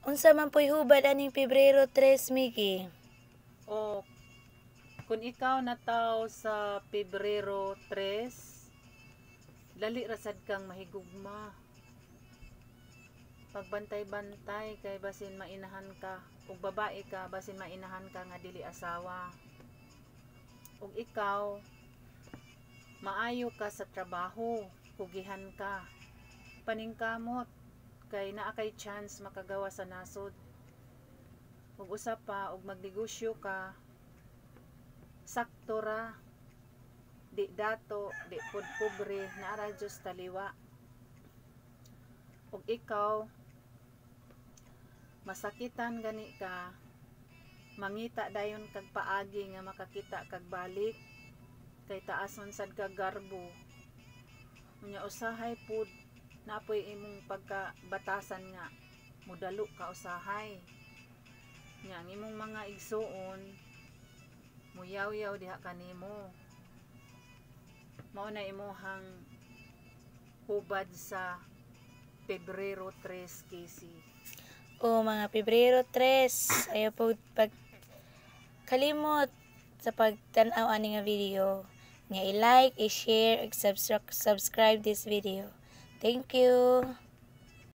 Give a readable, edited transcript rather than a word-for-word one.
Unsa man po'y hubad aning Pebrero 3, Miki? O kung ikaw nataw sa Pebrero 3, dali ra sad kang mahigugma. Pagbantay-bantay kay basin mainahan ka, ug babae ka, basin mainahan ka nga dili asawa. Ug ikaw maayo ka sa trabaho, kugihan ka. Paningkamot kay naa kay chance makagawa sa nasod. Ug usa pa, ug magnegosyo ka, sakto ra, di dato, di pud pobre, naa ra Diyos taliwa. Ug ikaw masakitan gani ka, mangita dayon kag paagi nga makakita kag balik kay taas man sad kag garbo. Unya usahay pud napoy imong pagkabatasan nga mudalo ka usahay. Nya ang imong mga igsuon muyaw-yaw diha kanimo. Mao na imuhang hubad sa Pebrero 3, Casey. O mga Pebrero 3, ayaw po pag kalimot sa pagtan-aw ani nga video. Nga i-like, i-share, ug subscribe this video. Thank you.